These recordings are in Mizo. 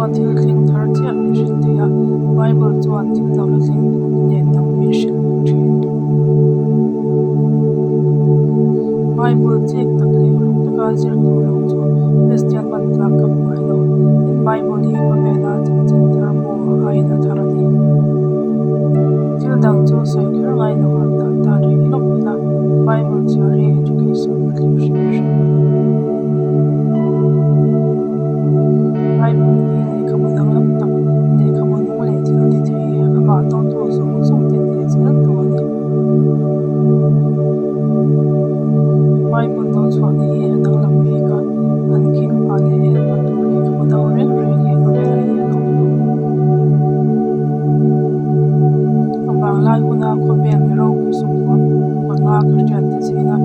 chuan thil thleng thar chiah min hrilh thei a, Bible chuan thil lo la thleng tur te nen lam min hrilh vek thin. Bible chik tak leh uluk taka zir tur lo chu Kristian hman tlak ka hmu ngai lo. Tin, Bible hi khawvela chanchin thar maw aiin a thar a ni. Thil dang chu sawi kher ngai lo ah dah ta rih lawk ila, Bible chhiar hi education a tling hrim hrim. Bible hi lehkhabu danglam tak, lehkhabu nung leh thil ti thei, amah dawtu zawng zawng te hneh zel tu a ni. Bible lo chhuahna hi a danglam bik a, an khing pah leh el pah tur lehkhabu dang reng reng he khawvelah hian a awm lo. A vanglai huna khawvel mi ropui sawmkua panga ka hriat te zinga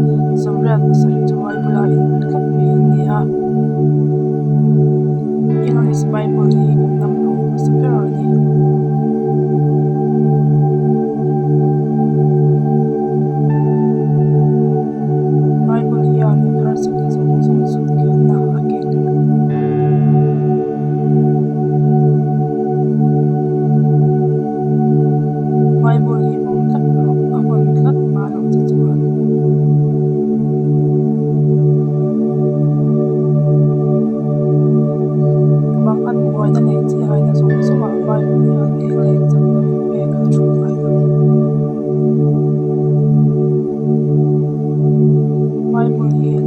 87 chu Bible-a innghat tlat mai an ni a. English Bible hi kan hnam tawng hmasa ber a ni. Bible hian min harsatna zawng zawng sut kianna a keng. Bible hi vawm tlat rawh, a vawn tlat hma loh che chuan. Ka bang an buaina leh chi aina zawng zawngah Bible hian eng leh chakna min pek a la thu ngai lo. Bible hi.